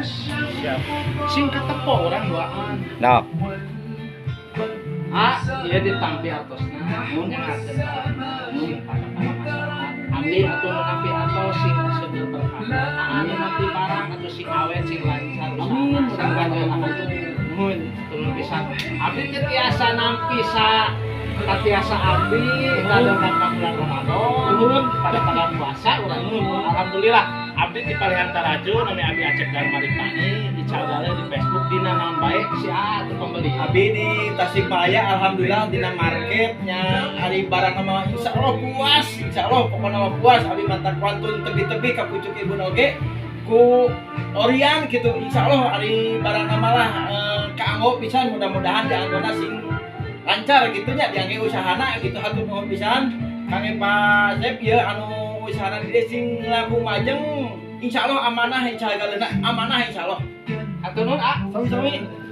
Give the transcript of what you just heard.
Siap. Sing katepo urang duaan. Nah. Ah, ieu ditampi artosna mun nyangakeun sing pada pada masyarakat. Abdi atuh nu nampi atos sing seueur berkah. Anu nampi barang atuh sing awet, sing lancar usaha. Amin. Sing gagal atuh. Mun tulung pisan. Abdi teh tiasa nampi sa tiasa abdi dalam rangka bulan Ramadan pada pada puasa urang. Alhamdulillah, abdi di Palihan Taraju, nami abdi Acep Darmaripani, ical gale di Facebook dina naon bae Si A atuh pembeli. Abi di Tasikmalaya, alhamdulillah dina marketnya ari barang mah insya Allah puas, insya Allah pokoknya mah puas. Abi mantan kuantun tebi-tebi ka pucuk ibu oge ku orian gitu, insya Allah ari barang mah lah kaanggo pisan, mudah-mudahan dianggona sing lancar gitu nya, diangge usahana gitu. Hatur nuhun pisan kangge Pak Sep ieu anu usahana di dieu sing langkung majeng, insya Allah amanah, insya Allah amanah, insya Allah. Hatur nuhun, ah. Sami-sami.